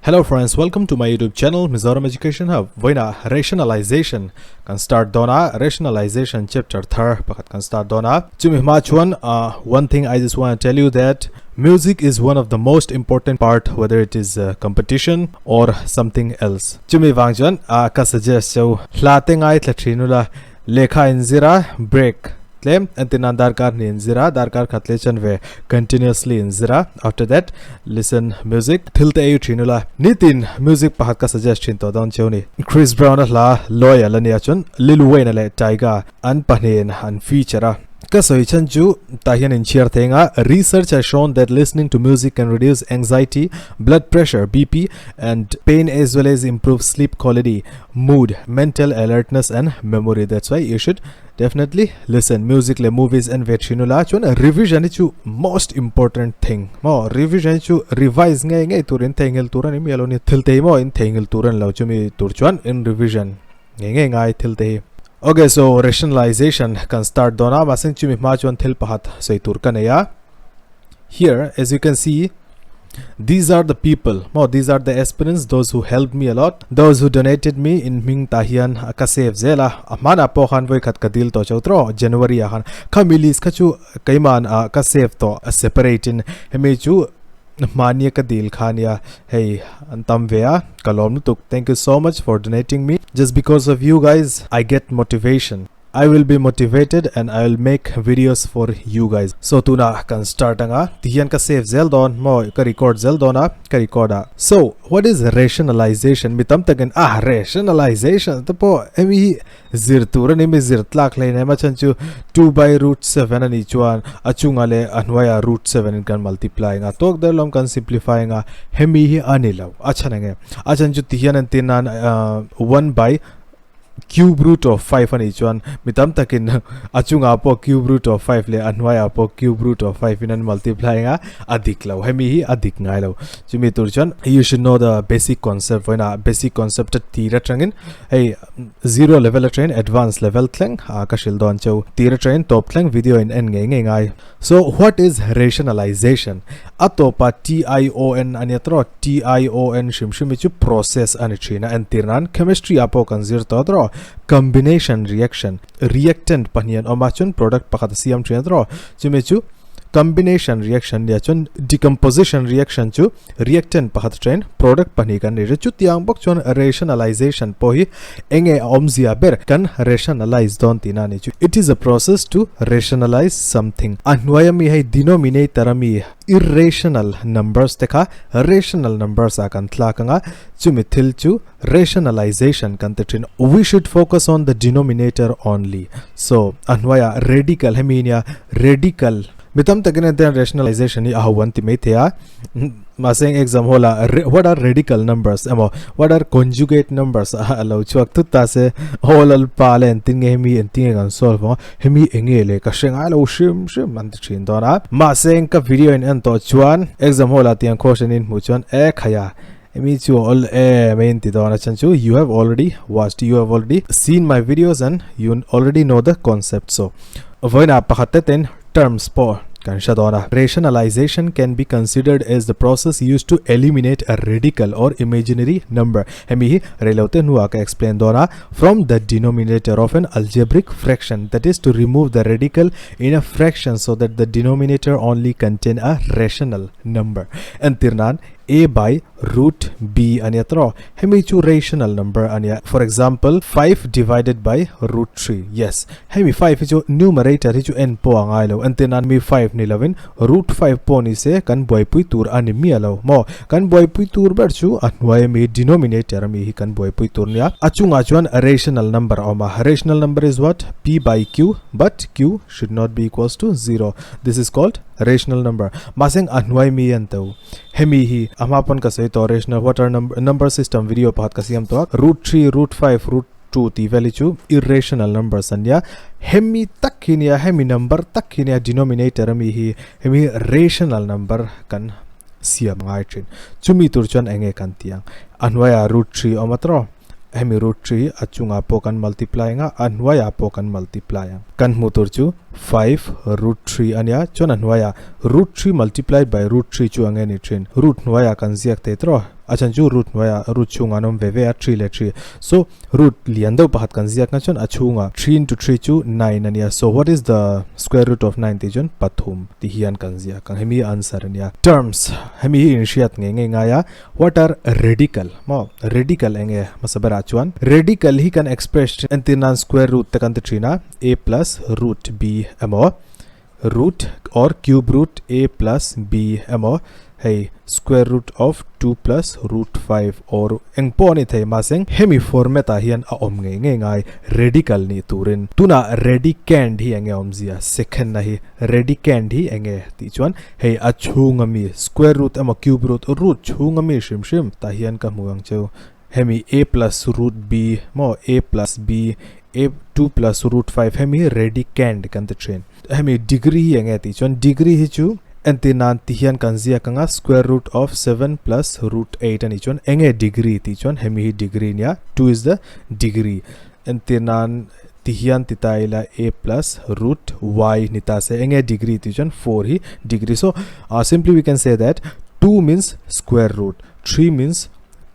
Hello friends, welcome to my YouTube channel Mizoram Education Hub. Voina rationalization kan start dona rationalization chapter thar pakhat kan start dona. Chumi hma chuan one thing I just want to tell you that music is one of the most important part whether it is a competition or something else. Chumi wang chuan ka suggest cheu hla te ngai thla thin ula lekha in zira break tlem entirnan darkar hnih in zira darkar khat leh chan ve continuously in zira after that listen music thil te ei thin ula nitin music pakhat ka suggest thin tawh dawn cheu ni Chris Brown a hla Loyal ania chuan Lil Wayne leh Tyga an pahnihin an feature a ka sawi chhan chu tah hian in chhiar thei anga research has shown that listening to music can reduce anxiety blood pressure BP and pain as well as improve sleep quality mood mental alertness and memory that's why you should Definitely listen music leh movies en ve thin ula chuan revision hi chu most important thing maw revision hi chu revise ngei ngei tur in theihnghilh tur a ni miah lo ni thil te hi maw in theihnghilh tur a ni lo chumi tur chuan in revision ngei ngei ngai thil te hi. Ok so rationalization kan start dawn a mahse chumi hma chuan thil pakhat sawi tur ka nei a here as you can see These are the people maw these are the aspirants those who helped me a lot those who donated me in hming tah hian ka save zel a a hmanah pawh khan vawi khat ka dil tawh chauh tawh January ah khan khami list kha chu keiman ah ka save tawh a separate in hemi chu hmania ka dil kha ania hei an tam ve a ka lawm lutuk thank you so much for donating me just because of you guys I get motivation. I will be motivated and I will make videos for you guys. So tuna kan start anga ti hian ka save zel dawn maw ka record zel dawn a ka record a. So what is rationalization mi tam takin ah rationalization te pawh hemi hi zir tur ani mi zir tlak hlei nem a chhan chu 2 by root 7 ani chuan a chunga leh a hnuaiah root 7 in kan multiply anga tawk der lawm kan simplify anga hemi hi ani lo a chhan enge a chhan chu ti hian entir nan 1 by Cube root of 5 a nih chuan mi tam takin a chungah pawh cube root of 5 leh a hnuaiah pawh cube root of 5 in an multiply anga a dik lo. Hemi hi a dik ngai lo. Chumi tur chuan you should know the basic concept vawiinah basic concept a tir atangin hei zero level atangin advance level thleng ka hrilh dawn cheu. Tir atangin tawp thleng video in en ngei ngei ngai. So what is rationalization? A tawpa TION a nia tawh, TION hrim hrim hi chu process a ni thin a, entir nan chemistry ah pawh kan zir tawh tawh, combination reaction, reactant pahnih an awm a chuan product pakhat a siam thin a tawh, chumi chu combination reaction nia chuan decomposition reaction chu reactant pakhat atangin product pahnih kan nei ri chutiang bawk chuan rationalization pawh hi enge a awmzia ber kan rationalize dawn tihna a ni chu it is a process to rationalize something a hnuai ami hei denominator ami irrational numbers te kha rational numbers ah kan thlak anga chumi thil chu rationalization kan ti thin we should focus on the denominator only so a hnuaiah radical hemi nia radical mi tam takin hetiang rationalization hi a ho an ti mai thei a mahse eng exam hall ah what are radical numbers emaw what are conjugate numbers a lo chhuak thut ta se hall al pa le engtin nge hemi engtin nge kan solve ang hemi enge le ka hre ngai lo hrim hrim an ti thin dawn a mahse eng ka video in en tawh chuan exam hall ah tiang question in hmuh chuan e khaia hemi chu a awl em a in ti dawn a chhan chu you have already watched you have already seen my videos and you already know the concept so vawiinah pakhat te ten terms pawh kan hre dawn a. Rationalization can be considered as the process used to eliminate a radical or imaginary number hemi hi reilote hnuah ka explain dawn a from the denominator of an algebraic fraction that is to remove the radical in a fraction so that the denominator only contain a rational number entir nan a by root b a nia tawh hemi chu rational number a nia for example 5 divided by root 3 yes hemi 5 hi chu numerator hi chu en pawh a ngai lo entir nan mi 5 ni lovin root 5 pawh ni se kan buaipui tur a ni miah lo maw kan buaipui tur ber chu a hnuai ami denominator ami hi kan buaipui tur nia a chungah chuan rational number a awm a rational number is what p by q but q should not be equals to 0 this is called rational number mahse a hnuai mi an teu Hemi hi a hma pawn ka sawi tawh rational what are number number system video pakhat ka siam tawh a root 3 root 5 root 2 tih vel hi chu irrational numbers an nia hemi tak hi nia hemi number tak hi nia denominator ami hi hemi rational number kan siam ngai thin chumi tur chuan enge kan tih ang a hnuaiah root 3 awm a tawh hemi root 3 hi a chungah pawh kan multiply ang a a hnuaiah pawh kan multiply ang kan hmuh tur chu 5 root 3 a nia chuan a hnuaiah root 3 multiplied by root 3 chu ang nge ni thin root hnuaiah kan ziak thei tawh. A chhan chu root hnuaiah root chhungah an awm ve ve a, three leh three. So root lian deuh pakhat kan ziak na chuan a chhungah three into three chu nine a nia. So what is the square root of nine tih chuan pathum tih hian kan ziak ang. Hemi hi answer a nia. Terms, hemi hi inhriat ngei ngei ngai a. What are radical? Maw radical eng nge hmasa berah chuan radical hi kan express thin entir nan square root te kan ti thin a, a plus root b emaw root or cube root a plus b emaw hei square root of 2 plus root 5 or eng pawh a ni thei mahse hemi format ah hian a awm ngei ngei ngai radical nih turin tunah radicand hi eng nge awmzia second na hi radicand hi eng nge tih chuan hei a chhunga mi square root emaw cube root root chhunga mi hrim hrim tah hian ka hmu ang cheu Hemi a plus root b maw a plus b a 2 plus root 5 hemi radicand kan ti thin. Hemi degree hi enge tih chuan degree hi chu entir nan ti hian kan ziak anga square root of 7 plus root 8 ani chuan enge degree tih chuan hemi hi degree nia 2 is the degree entir nan ti hian ti ta ila a plus root y ni ta se enge degree tih chuan 4 hi degree so uh, simply we can say that 2 means square root 3 means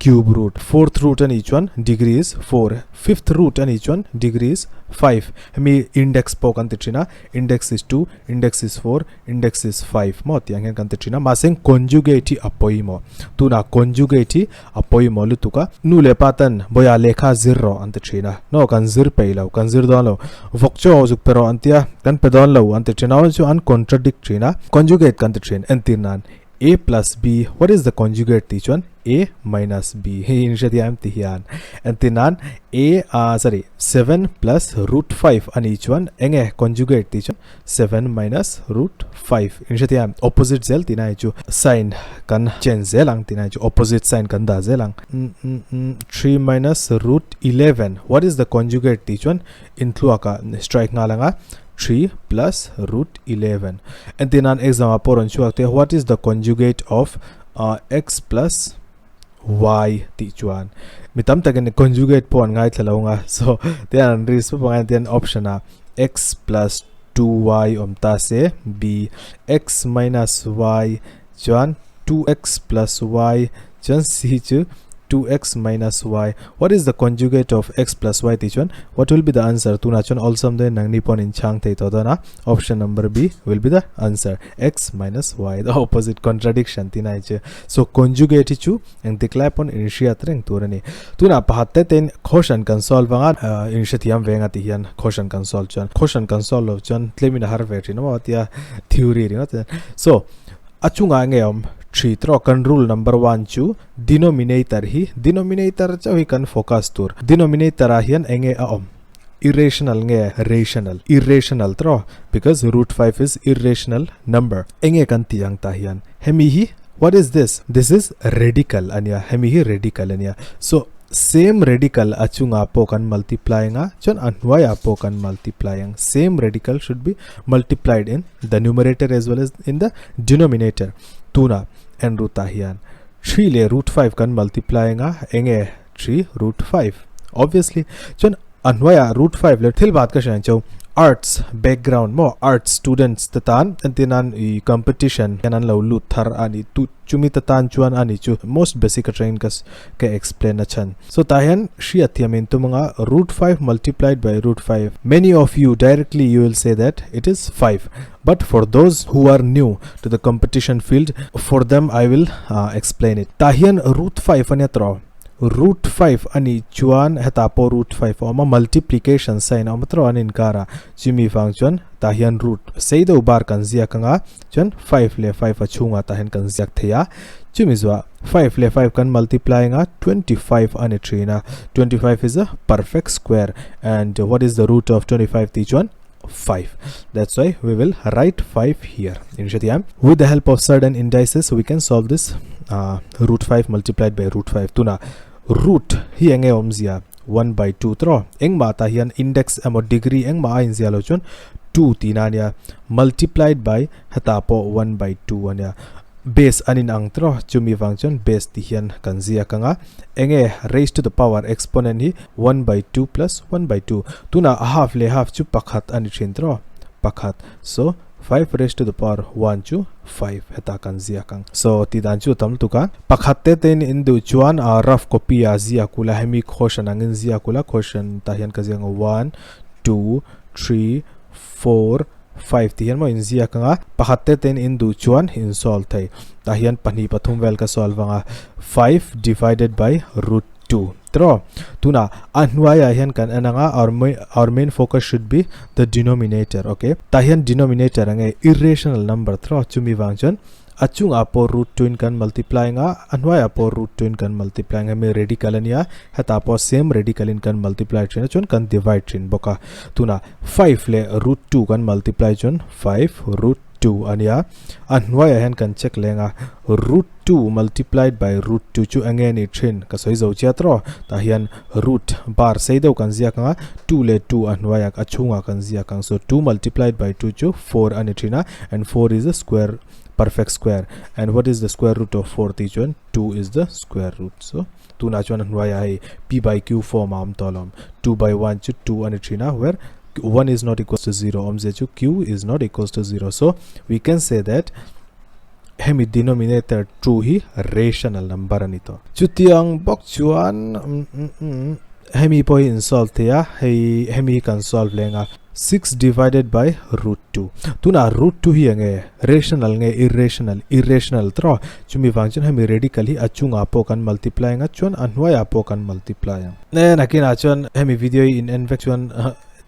cube root fourth root a nih chuan degree is 4 fifth root a nih chuan degree is 5 hemi index pawh kan ti thin a index is 2 index is 4 index is 5 maw tih ang hian kan ti thin a mahse conjugate hi a pawimawh tunah conjugate hi a pawimawh lutuk a nu leh pa ten bawia lehkha zir rawh an ti thin a no kan zir peih lo kan zir dawn lo vawk chaw zuk pe rawh an tia kan pe dawn lo an ti thin a chu an contradict thin a conjugate kan ti thin entir nan A plus B, what is the conjugate tih chuan A minus B hei in hre thiam ti hian entir nan A ah sorry 7 plus root 5 a nih chuan enge conjugate tih chuan 7 minus root 5 in hre thiam opposite zel tihna hi chu sign kan change zel ang tihna hi chu opposite sign kan dah zel ang 3 minus root 11 what is the conjugate tih chuan Inthluakah strike nghal anga 3 plus root 11. Entir nan exam ah pawh rawn chhuak te what is the conjugate of uh, x plus y tih chuan mi tam takin conjugate pawh an ngaithla lo nga so te an risk pawh pangai tian option ah x plus 2y awm ta se b x minus y chuan 2x plus y chuan c chu 2x minus y what is the conjugate of x plus y tih chuan what will be the answer tunah chuan awlsam dawn nangni pawn in chhang thei tawh dawn a option number b will be the answer x minus y the opposite contradiction tih na hi chu so conjugate hi chu engtik lai pawn in hriat reng tur a ni tunah pakhat te tein question kan solve anga in hrethiam veng a tih hian question kan solve chuan question kan solve loh chuan tlemin a har ve thin a tia theory ringawt so A chungah nge awm thi trawh kan rule number one chu denominator hi denominator chauh hi kan focus tur denominator ah hian enge a awm irrational nge rational irrational trawh because root 5 is irrational number enge kan tih ang tah hian hemi hi what is this this is radical ania hemi hi radical ania so Same radical a chungah pawh kan multiply anga chuan a hnuaiah pawh kan multiply ang. Same radical should be multiplied in the numerator as well as in the denominator. Tunah en root ah hian 3 leh root 5 kan multiply anga enge 3 root 5 obviously chuan a hnuaiah root 5 leh thil bat ka hriat ang cheu arts background maw arts students te tan entir nan ih competition hian an lo lut thar a nih tu Chumi ta tan chuan a ni chu most basic atangin ka ka explain a chhan. So tah hian hriat thiam in tum anga root 5 multiplied by root 5. Many of you directly you will say that it is 5 but for those who are new to the competition field for them I will explain it. Tah hian root 5 ania tawh root 5 a nih chuan hetah pawh root 5 a awm a multiplication sign a awm a tawh an inkar a chumi vang chuan tah hian root sei deuh bar kan ziak anga Chuan 5 leh 5 a chhungah tah hian kan ziak thei a, chumi zuah 5 leh 5 kan multiply anga 25 a ni thin a, 25 is a perfect square and what is the root of 25 tih chuan 5. That's why we will write 5 here. In hrethiam, with the help of certain indices we can solve this uh, root 5 multiplied by root 5. Tuna root hi enge awmzia 1 by 2 tro engmah tah hian index emaw degree engmah a inzia lo chuan 2 tihna ania multiplied by hetah pawh 1 by 2 ania base an in ang tro chumi vang chuan base ti hian kan ziak anga enge raise to the power exponent hi 1 by 2 plus 1 by 2 tunah a half leh half chu pakhat ani thin tro pakhat so 5 raised to the power 1 chu 5 heta kan ziak ang. So tih dan chu a tam lutuk a. Pakhat te te in in duh chuan ah rough copy ah ziak ula hemi quotient angin ziak ula quotient tah hian ka ziak ang 1 2 3 4 5 tih hian maw in ziak ang a. Pakhat te te in in duh chuan in solve thei. Tah hian pahnih pathum vel ka solve ang a 5 divided by root 2 tiraw. Tunah a hnuaiah hian kan en ang a our our main focus should be the denominator ok. Tah hian denominator ang e irrational number tiraw chumi vang chuan a chungah pawh root 2 in kan multiply ang a a hnuaiah pawh root 2 in kan multiply ang hemi radical ania hetah pawh same radical in kan multiply thin a chuan kan divide thin bawk a. Tunah 5 leh root 2 kan multiply chuan 5 root 2 ania a hnuaiah hian kan check leng a root 2 multiplied by root 2 chu enge ni thin ka sawi zo chiat rawh tah hian root bar sei deuh kan ziak ang a 2 leh 2 a hnuaiah a chhungah kan ziak ang so 2 multiplied by 2 chu 4 ani thin a and 4 is a square perfect square and what is the square root of 4 tih chuan 2 is the square root so tunah chuan a hnuaiah hei p by q form a awm tawh alawm 2 by 1 chu 2 ani thin a where 1 is not equals to 0 awmzia chu q is not equals to 0 so we can say that hemi denominator 2 hi rational number ani tawh chutiang bawk chuan hemi pawh hi in solve thei a hei hemi hi kan solve leng a 6 divided by root 2 tunah root 2 hi enge rational nge irrational irrational tawh chumi vang chuan hemi radical hi a chungah pawh kan multiply ang a chuan a hnuaiah pawh kan multiply ang ne nakinah chuan hemi video hi in en vek chuan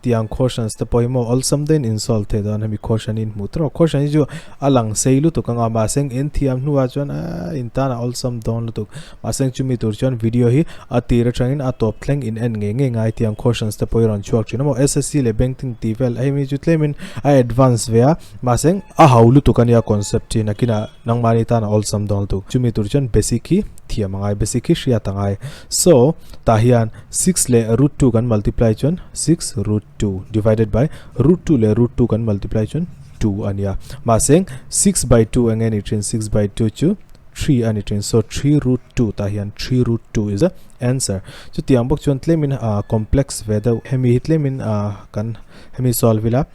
Tiang questions te pawh hi maw awlsam deuhin in solve thei dawn hemi question in hmuh tawh question hi chu a lang sei lutuk anga mahse in thiam hnuah chuan aaa in tan a awlsam dawn lutuk mahse chumi tur chuan video hi a tir atangin a tawp thleng in en ngei ngei ngai tiang questions te pawh hi rawn chhuak thin a maw SSC leh banking tih vel hemi chu tlemin a advance ve a mahse a ho lutuk ania concept hi nakinah nangmahni tan a awlsam dawn lutuk chumi tur chuan basic hi thiam a ngai basic hi hriat a ngai so tah hian 6 leh root 2 kan multiply chuan 6 root 2 divided by root 2 leh root 2 kan multiply chuan 2 ania mahse 6 by 2 enge ni thin 6 by 2 chu 3 ani thin so 3 root 2 tah hian 3 root 2 is the answer chutiang bawk chuan tlemin uh, complex ve deuh hemi hi tlemin uh, kan hemi solve ila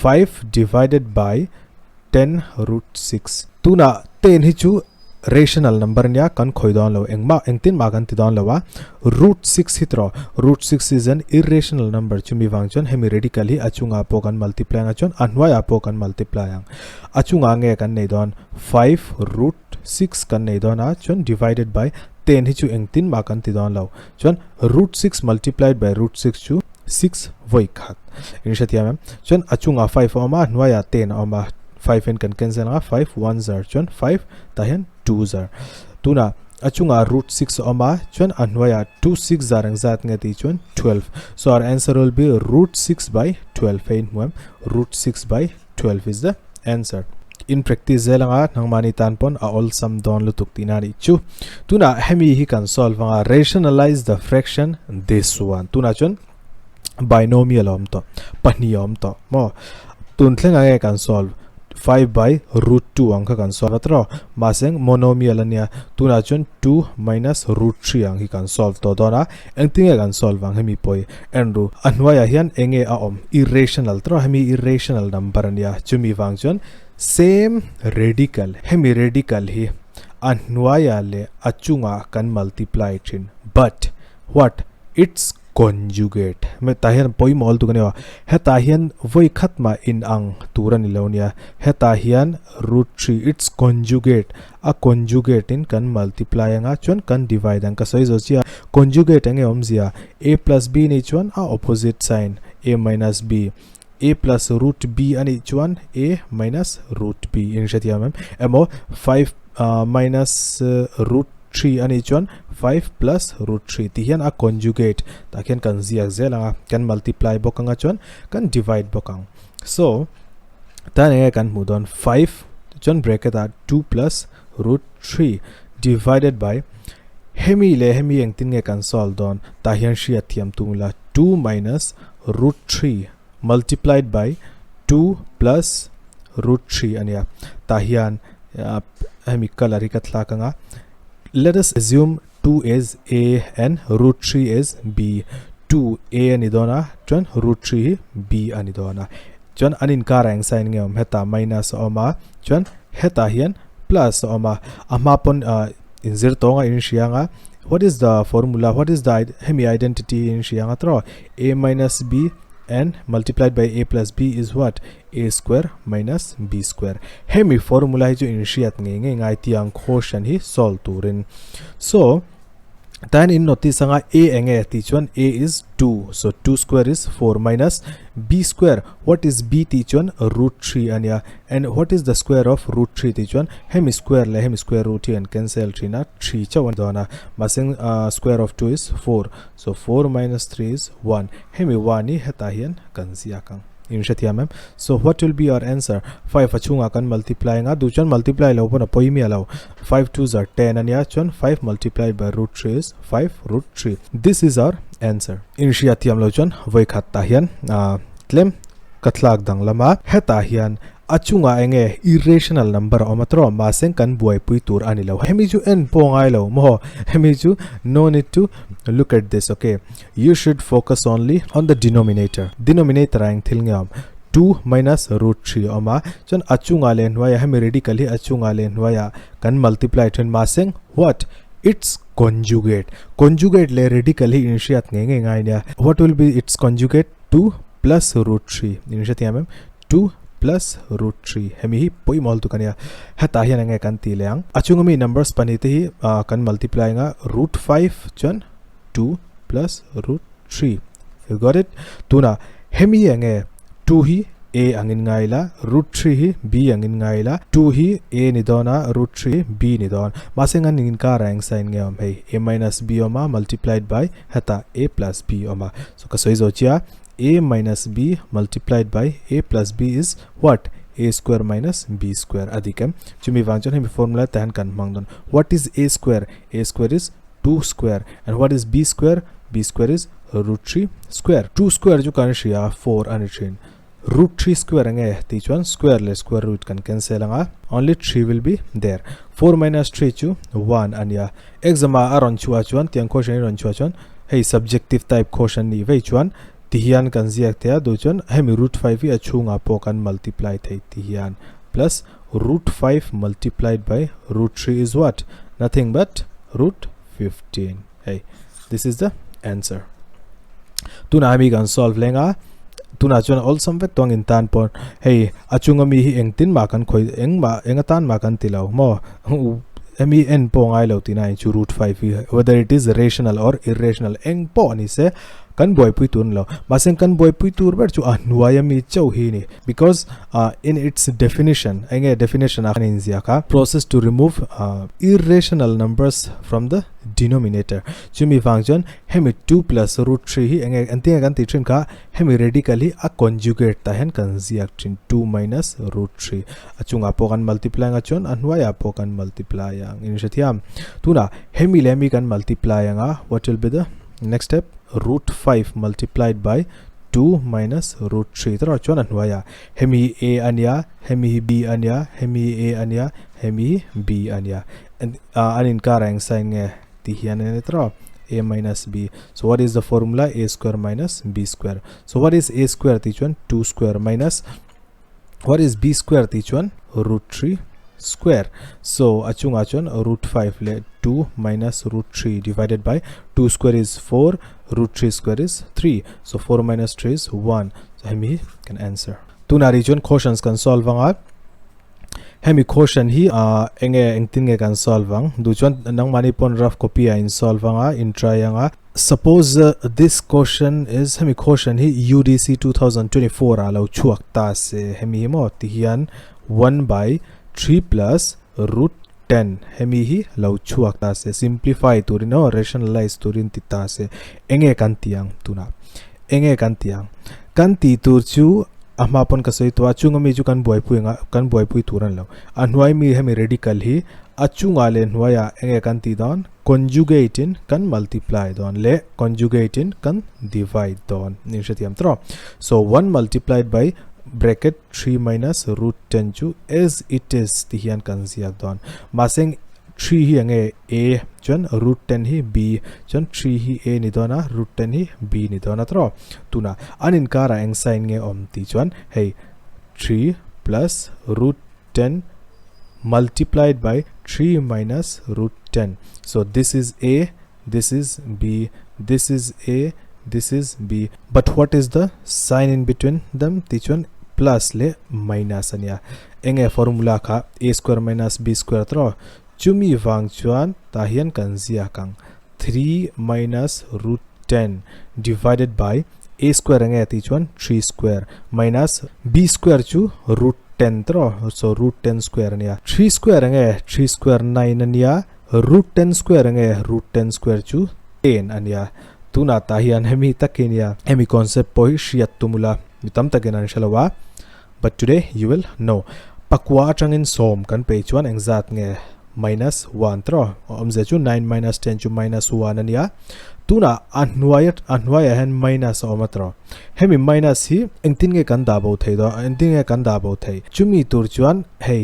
5 divided by 10 root 6 tuna 10 hi chu rational number ania kan khawi dawn lo engmah engtin mah kan ti dawn lo a root 6 hi tawh root 6 is an irrational number chumi vang chuan hemi radical hi a chungah pawh kan multiply ang a chuan a hnuaiah pawh kan multiply ang a chungah nge kan nei dawn 5 root 6 kan nei dawn a chuan divided by 10 hi chu engtin mah kan ti dawn lo chuan root 6 multiplied by root 6 chu 6 vawi khat in hrethiam em chuan a chungah 5 a awm a a hnuaiah 10 a awm a 5 in kan cancel ang a 5 1 zar chuan 5 tah hian 2 zar tunah a chungah root 6 a awm a chuan a hnuaiah 2 6 zar eng zat nge tih chuan 12 so our answer will be root 6 by 12 hei in hmu em root 6 by 12 is the answer in practice zel anga nangmahni tan pawn a awlsam dawn lutuk tihna a nih chu tunah hemi hi kan solve anga rationalize the fraction this one tunah chuan binomial a awm tawh pahnih a awm tawh maw tun thleng ang nge kan solve 5 by root 2 ang kha kan solve a tawh mahse monomial ania tunah chuan 2 minus root 3 ang hi kan solve tawh dawn a engtin nge kan solve ang hemi pawh hi en ru a hnuaiah hian enge a awm irrational tawh hemi irrational number ania chumi vang chuan same radical hemi radical hi a hnuaiah leh a chungah kan multiply thin but what its conjugate me tah hian pawimawh lutuk ania hetah hian vawi khat mah in ang tur a ni lo nia hetah hian root 3 its conjugate a conjugate in kan multiply anga chuan kan divide ang ka sawi zo chiah conjugate enge awmzia a plus b nih chuan a opposite sign a minus b a plus root b anih chuan a minus root b in hrethiam em emaw 5 minus root 3 anih chuan 5 plus root 3 tih hian a conjugate tah khian kan ziak zel anga kan multiply bawk anga chuan kan divide bawk ang so tan enge kan hmuh dawn 5 chuan bracket ah 2 plus root 3 divided by hemi leh hemi engtin nge kan solve dawn tah hian hriat thiam tum ila 2 minus root 3 multiplied by 2 plus root 3 ania tah hian hemi colour hi ka thlak anga let us assume 2 is a and root 3 is b 2 a ani dawn a chuan root 3 hi b ani dawn a. Chuan an inkar ah eng sign nge awm hetah minus a awm a chuan hetah hian plus a awm a a hma pawn ah inzir tawng a inhria ang a what is the formula what is the hemi identity hi inhria ang a tawh a minus b and multiplied by a plus b is what a square minus b square hemi formula hi chu inhriat ngei ngei ngai tiang quotient hi solve turin so tan in notice anga a enge tih chuan a is 2 so 2 square is 4 minus b square what is b tih chuan root 3 ania and what is the square of root 3 tih chuan hemi square leh hemi square root hi an cancel thin a 3 chauh a ni dawn a mahse square of 2 is 4 so 4 minus 3 is 1 hemi 1 hi hetah hian kan ziak ang. In hrethiam em? So what will be our answer? 5 a chhungah kan multiply anga duh chuan multiply lo pawn a pawi miah lo. 5 twos are 10 ania chuan 5 multiplied by root 3 is 5 root 3. This is our answer. In hriathiam lo chuan vawi khat tah hian tlem ka thlak danglam a. Hetah hian a chungah enge irrational number a awm a tawh mahse kan buaipui tur a ni lo. Hemi chu en pawh ngai lo maw? Hemi chu no need to look at this okay. You should focus only on the denominator. Denominator ah eng thil nge awm? 2 minus root 3 a awm a, chuan a chungah leh hnuaiah hemi radical hi a chungah leh hnuaiah kan multiply then mahse what? Its conjugate. Conjugate leh radical hi inhriat ngei ngei ngai nia. What will be its conjugate? 2 plus root 3. Inhrethiam em? 2 plus root 3. Hemi hi pawimawh lutuk a nia. Hetah hian enge kan tih leh ang? A chunga mi numbers pahnih te hi kan multiply anga root 5 chuan 2 plus root 3 you got it tuna hemi enge 2 hi a angin ngai la root 3 hi b angin ngai la 2 hi a ni dawn a root 3 b ni dawn mahse ngan in kar a eng sign nge awm hei a minus b awm a multiplied by heta a plus b awm a so ka sawi zo chia a minus b multiplied by a plus b is what a square minus b square a dik em chumi vang chuan hemi formula te han kan hmang dawn what is a square a square is 2 square and what is b square b square is root 3 square 2 square chu kan hria 4 ani thin root 3 square ange ti chuan square le square root kan cancel anga only 3 will be there 4 minus 3 chu 1 ania exam a aron chua chuan tiang question ron chua chuan hei subjective type question ni vei chuan ti hian kan ziak thei a du chuan hemi root 5 hi a chhunga pawh kan multiply thei ti hian plus root 5 multiplied by root 3 is what nothing but root 15 hey this is the answer tuna mi kan solve lenga tuna chuan awlsam vek tawng in tan pawh hei a chunga mi hi engtin mah kan khawi engmah enga tan mah kan ti lo maw hemi en pawh ngai lo tihna in chu root 5 hi whether it is rational or irrational eng pawh ni se kan buaipui tur ni lo mahse kan buaipui tur ber chu a hnuai ami chauh hi ni because uh, in its definition enge definition a in zia kha process to remove uh, irrational numbers from the denominator chumi wang chuan hemi 2 plus root 3 hi enge antinga kan ti thin kha hemi radical hi a conjugate ta hen kan ziak thin 2 minus root 3 achunga pawh kan multiply nga chuan a hnuaiah pawh kan multiply ang in hrethiam tuna hemi leh mi kan multiply anga what will be the next step root 5 multiplied by 2 minus root 3 tawh chuan a hnuaiah hemi hi a ania hemi hi b ania hemi hi a ania hemi hi b ania an inkar eng sign nge tih hian a ni tawh a minus b so what is the formula a square minus b square so what is a square tih chuan 2 square minus what is b square tih chuan root 3 square so a chungah chuan root 5 leh 2 minus root 3 divided by 2 square is 4 root 3 square is 3 so 4 minus 3 is 1 so hemi kan answer tuna ri chuan questions kan solve anga hemi question hi enge engtin nge kan solve ang du chuan nangmani pon rough copy a in solve anga in try anga Suppose this question is hemi question hi UDC 2024 a lo chhuak ta se hemi hi maw ti hian 1 by 3 plus root 10 hemi hi lo chhuak ta se simplify turin aw rationalize turin ti ta se enge kan ti ang tuna enge kan ti ang kan ti tur chu a hma pawn ka sawi tawh a chung ami chu kan buaipui anga kan buaipui tur a ni lo a hnuai mi hemi radical hi a chungah leh hnuaiah enge kan tih dawn conjugate in kan multiply dawn leh conjugate in kan divide dawn nin hrethiam tawh so 1 multiplied by bracket 3 minus root 10 chu as it is ti hian kan ziak dawn mahse 3 hi enge a chuan root 10 hi b chuan 3 hi a ni dawn a root 10 hi b ni dawn a tawh tuna an inkara eng sign nge awm ti chuan hei. 3 plus root 10 multiplied by 3 minus root 10. So this is A, this is B, this is A, this is B. But what is the sign in between them? Tih chuan plus leh minus a nia. Enge formula kha A square minus B square tawh? Chumi vang chuan tah hian kan ziak ang 3 minus root 10 divided by A square enge tih chuan 3 square minus B square chu root 10 tawh? So root 10 square a nia. 3 square enge 3 square 9 a nia. Root 10 square enge root 10 square chu 10 a nia. Tunah tah hian hemi takin ia hemi concept pawh hi hriat tum ula mi tam takin an hre lo a but today you will know. Pakua atangin sawm kan pei chuan engzat nge minus 1 tawh awmzia chu 9 minus 10 chu minus 1 a nia. Tunah a hnuai a hnuaiah hian minus a awm a tawh. Hemi minus hi engtin nge kan dah bo thei dawn engtin nge kan dah bo thei chumi tur chuan hei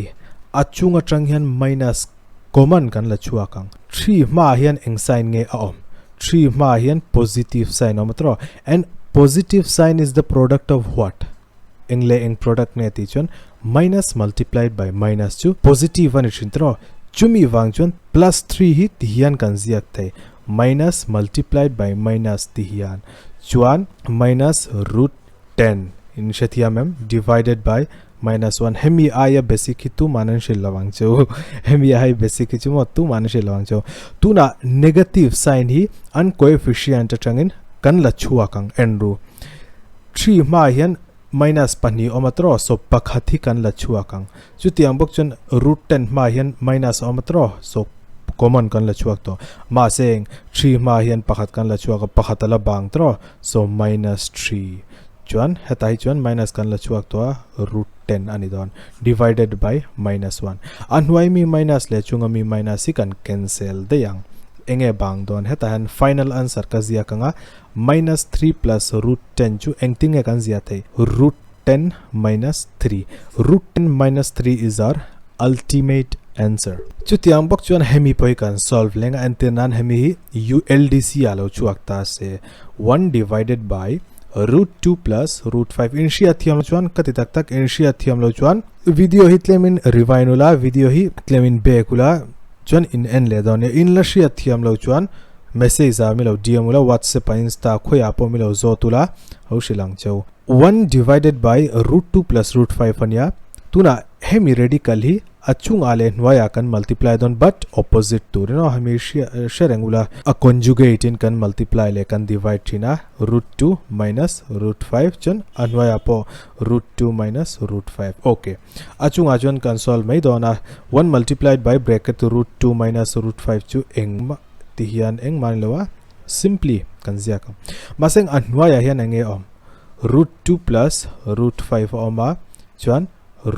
a chung atang hian minus Common kan la chhuak ang. Three hmaah hian eng sign nge a awm? Three hmaah hian positive sign a awm a tawh. And positive sign is the product of what? Eng leh eng product nge tih chuan minus multiplied by minus chu positive a ni thin tawh. Chumi vang chuan plus three hi ti hian kan ziak thei. Minus multiplied by minus ti hian chuan minus root 10 in hrethiam em divided by minus 1 hemi aia basic hi tuman an hrilh lo ang chu hemi ai basic hi chu maw tuman an hrilh lo ang chu tuna negative sign hi an coefficient atangin kan la chhuak ang en ru 3 hma hian minus pahnih awm a tawh so pakhat hi kan la chhuak ang chutiang bawk chuan root 10 hma hian minus awm a tawh so common kan la chhuak tawh mahse 3 hma hian pakhat kan la chhuak a pakhat a la bang tawh So minus 3 chuan hetah hi chuan minus kan la chhuak tawh a root 10 a ni dawn divided by minus 1 a hnuai mi minus leh chunga mi minus hi kan cancel daih ang enge bang dawn hetah hian final answer ka ziak anga minus 3 plus root 10 chu engtin nge kan ziah thei root 10 minus 3 root 10 minus 3 is our ultimate answer. Chutiang bawk chuan hemi pawh hi kan solve leng a entir nan hemi hi ULDC ah lo chhuak ta se 1 divided by root 2 plus root 5 in hria thiam lo chuan ka ti tak tak in hria thiam lo chuan video hi tlemin rewind ula video hi tlemin back ula chuan in en leh dawn nia in la hria thiam lo chuan message ah mi lo DM ula whatsapp ah insta khawiah pawh mi lo zawt ula ho hrilh ang cheu. 1 divided by root 2 plus root 5 a nia. Tunah hemi radical hi a chungah leh hnuaiah kan multiply dawn but opposite turin aw hemi hre reng ula a conjugate in kan multiply leh kan divide thin a root 2 minus root 5 chuan a hnuaiah pawh root 2 minus root 5 ok a chungah chuan kan solve mai dawn a 1 multiplied by bracket root 2 minus root 5 chu engmah ti hian engmah a ni lo a simply kan ziak ang mahse a hnuaiah hian eng nge awm root 2 plus root 5 a awm a chuan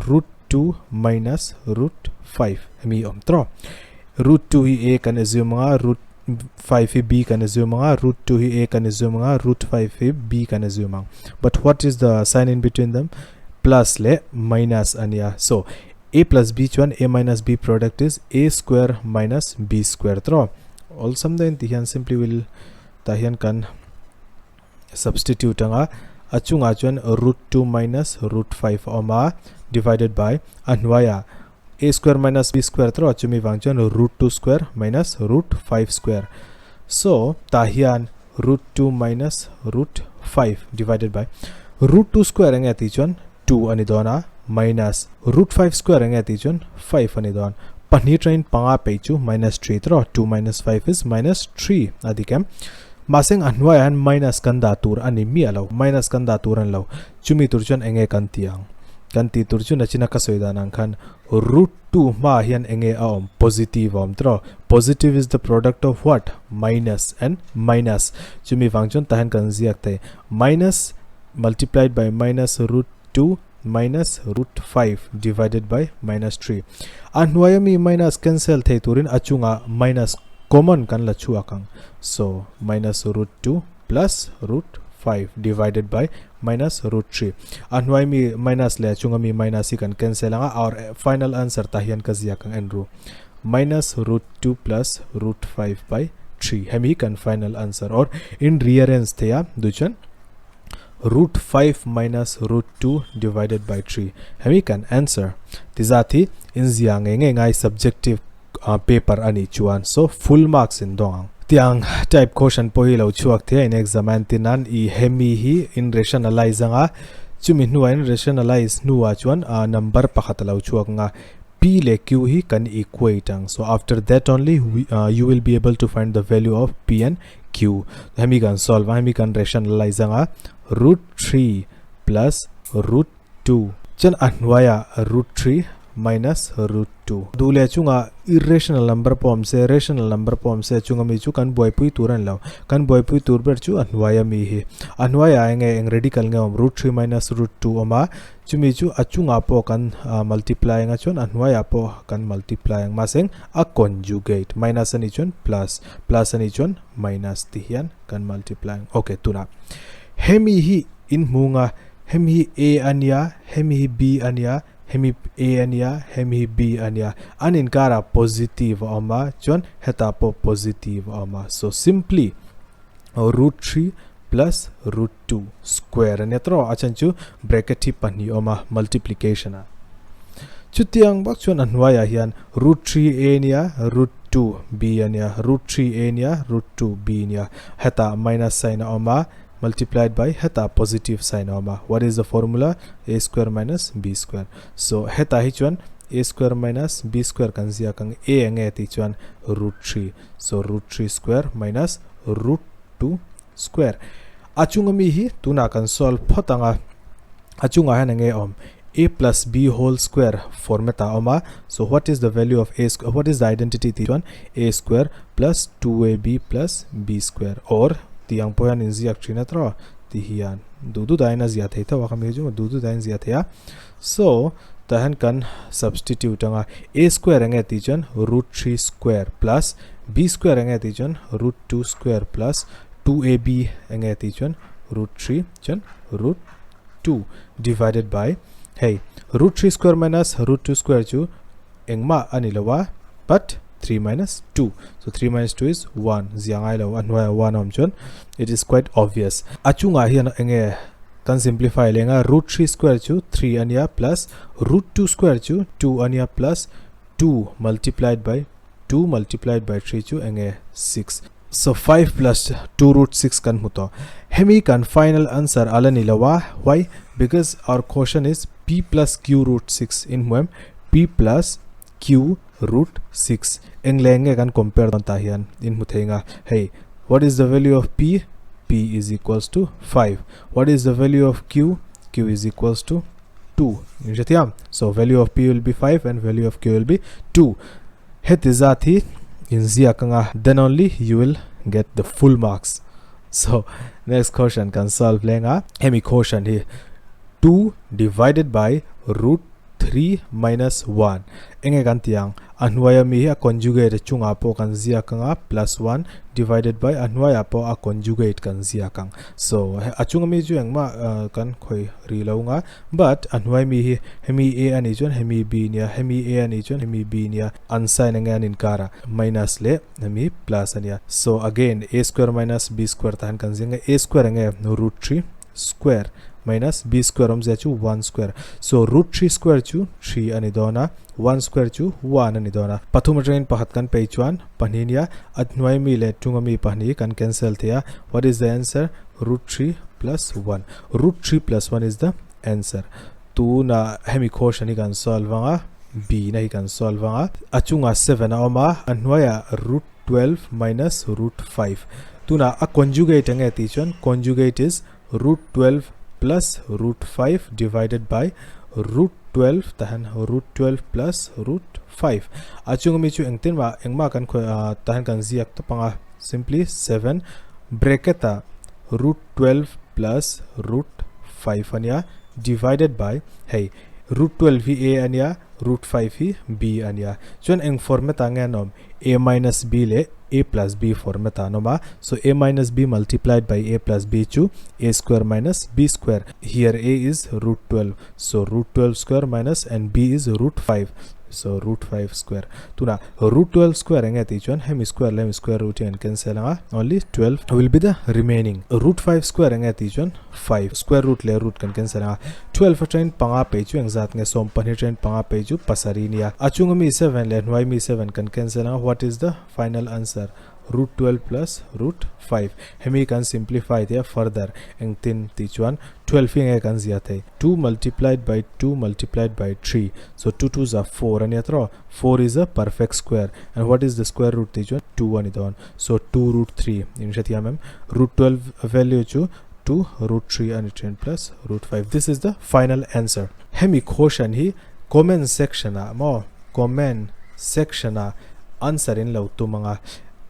root 2 minus root 5 hemi awm tawh root 2 hi a kan assume anga root 5 hi b kan assume anga root 2 hi a kan assume anga root 5 hi b kan assume ang but what is the sign in between them plus leh minus ania so a plus b chuan a minus b product is a square minus b square tawh awlsam dahin ti hian simply will tah hian kan substitute anga a chungah chuan root 2 minus root 5 a awm a divided by a hnuaiah a square minus b square tawh chumi vang chuan root 2 square minus root 5 square so tah hian root 2 minus root 5 divided by root 2 square enge tih chuan 2 a ni dawn a minus root 5 square enge tih chuan 5 a ni dawn. Pahnih train panga peih chu minus 3 tawh 2 minus 5 is minus 3 a dik em. Mahse a hnuaiah hian minus kan dah tur a ni miah lo, minus kan dah tur a ni lo. Chumi tur chuan enge kan ti ang? Kan tih tur chu nachina ka sawi dan ang khan root 2 hmaah hian enge a awm? Positive a awm tawh. Positive is the product of what? Minus and minus. Chumi vang chuan tah hian kan ziak thei minus multiplied by minus root 2 minus root 5 divided by minus 3 a hnuai ami minus cancel thei turin a chunga minus common kan la chhuak ang so minus root 2 plus root 5 divided by minus root 3 a hnuai mi minus leh a chunga mi minus hi kan cancel anga our final answer tah hian ka ziak ang en ru minus root 2 plus root 5 by 3 hemi kan final answer or in rearrange theia duh chuan. root 5 minus root 2 divided by 3 hemi kan answer ti zat hi in zia ngei ngei ngai subjective paper a nih chuan so full marks in dawng ang. Tiang type question pawh hi lo chhuak thei a in exam a entir nan i hemi hi in rationalize anga chumi hnuah in rationalize hnuah chuan number pakhat a lo chhuak anga P leh Q hi kan equate ang so after that only you will be able to find the value of P and Q hemi kan solve a hemi kan rationalize anga root 3 plus root 2 chuan a hnuaiah root 3 minus root 2 duh leh chungah irrational number pawh awm se rational number pawh awm se chunga mi chu kan buaipui tur a ni lo kan buaipui tur ber chu a hnuaia mi hi a hnuaiah enge eng radical nge awm root 3 minus root 2 awm a Chumi chu a chungah pawh kan multiply anga chuan a hnuaiah pawh kan multiply ang mahse a conjugate minus a nih chuan plus plus a nih chuan minus ti hian kan multiply ang. Ok tunah hemi hi in hmu nga hemi hi a ania hemi hi b ania hemi a ania hemi hi b ania an inkarah positive a awm a chuan hetah pawh positive a awm a so simply root 3 plus root 2 square ania tawh a chhan chu bracket hi pahnih awm a multiplication a chutiang bak chuan a hnuaiah hian root 3 a ania root 2 b ania root 3 a ania root 2 b ania hetah minus sign a awm a multiplied by hetah positive sign a awm a what is the formula a square minus b square so hetah hi chuan a square minus b square kan ziak ang a enge tih chuan root 3 so root 3 square minus root 2 square a chunga mi hi tunah kan solve phawt ang a a chungah hian enge awm a plus b whole square format a awm a so what is the value of a square what is the identity tih chuan a square plus 2ab plus b square or tih ang pawh hian inziak thin a tawh ti hian duh duh dahin a ziah thei tho a khami chu duh duh dahin ziah thei a so tah hian kan substitute anga a square enge tih chuan root 3 square plus b square enge tih chuan root 2 square plus 2ab enge tih chuan root 3 chuan root 2 divided by hei root 3 square minus root 2 square chu engmah a ni lo a but 3 minus 2 so 3 minus 2 is 1 zia ngai lo a hnuaiah 1 awm chuan it is quite obvious a chungah hian enge kan simplify leng a root 3 square chu 3 ania plus root 2 square chu 2 ania plus 2 multiplied by 2 multiplied by 3 chu enge 6 so 5 plus 2 root 6 kan hmu tawh hemi kan final answer ala ni lo a why because our question is p plus q root 6 in hmu em p plus q root 6 eng leh enge kan compare dawn tah hian in hmu thei nga hei what is the value of p p is equals to 5 what is the value of q q is equals to 2 in hre thiam so value of p will be 5 and value of q will be 2 heti zat hi in ziak anga then only you will get the full marks so next question kan solve lenga hemi question hi 2 divided by root 3 minus 1 enge kan ti ang a hnuaia mi hi a conjugate chungah pawh kan ziak anga plus 1 divided by a hnuaiah pawh a conjugate kan ziak ang so a chunga mi chu engmah kan khawi ri lo nga but a hnuai mi hi hemi a anih chuan hemi b nia hemi a anih chuan hemi b nia an sign enge an inkar a minus leh hemi plus ania so again a square minus b square tah hian kan ziak anga a square enge root 3 square minus b square awmzia chu 1 square so root 3 square chu 3 a ni dawn a 1 square chu 1 a ni dawn a pathum atangin pakhat kan pei chuan pahnih nia a hnuai mi leh tunga mi pahnih kan cancel thei a what is the answer root 3 plus 1 root 3 plus 1 is the answer tuna hemi question hi kan solve anga b na hi kan solve anga a chunga 7 a awm a a hnuaiah root 12 minus root 5 tuna a conjugate enge tih chuan conjugate is root 12 plus root 5 divided by root 12 tahan root 12 plus root 5 a chunga mi chu engtin ma engma kan khoi tahan kan ziak tawp anga simply 7 bracket ah root 12 plus root 5 ania divided by hei root 12 hi a ania root 5 hi b ania chuan eng format ah nge an awm a minus b leh a plus b format ah an awm a so a minus b multiplied by a plus b chu a square minus b square here a is root 12 so root 12 square minus and b is root 5. So root 5 square. Tuna root 12 square enge tih chuan hemi square leh hemi square root hi an cancel anga only 12 will be the remaining. Root 5 square enge tih chuan 5 square root leh root kan cancel anga 12 atangin panga pei chu engzat nge 12 atangin panga pei chu pasarih nia. A chunga mi 7 leh hnuai mi 7 kan cancel anga what is the final answer? Root 12 plus root 5 hemi kan simplify te further engtin tih chuan 12 hi enge kan zia thei 2 multiplied by 2 multiplied by 3 so 2 2 za 4 ania tawh 4 is a perfect square and what is the square root tih chuan 2 ani dawn so 2 root 3 in hrethiam em root 12 value chu 2 root 3 ani thin plus root 5 this is the final answer hemi question hi comment section ah maw comment section ah answer in lo tum anga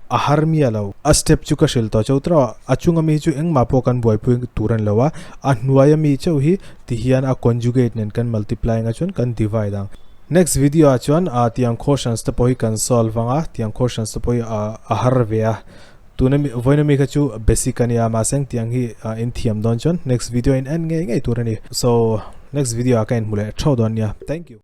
a har miah lo. A step chu ka hrilh tawh chauh tawh a, a chunga mi chu engmah pawh kan buaipui tur a ni lo a, a hnuaia mi chauh hi ti hian a conjugate nen kan multiply anga chuan kan divide ang. Next video ah chuan ah tiang questions te pawh hi kan solve anga, tiang questions te pawh hi a har ve a, tuna mi vawiina mi kha chu basic a nia mahse tiang hi in thiam dawn chuan next video in en ngei ngei tur a ni. So next video ah ka inhmu leh theuh dawn nia. Thank you.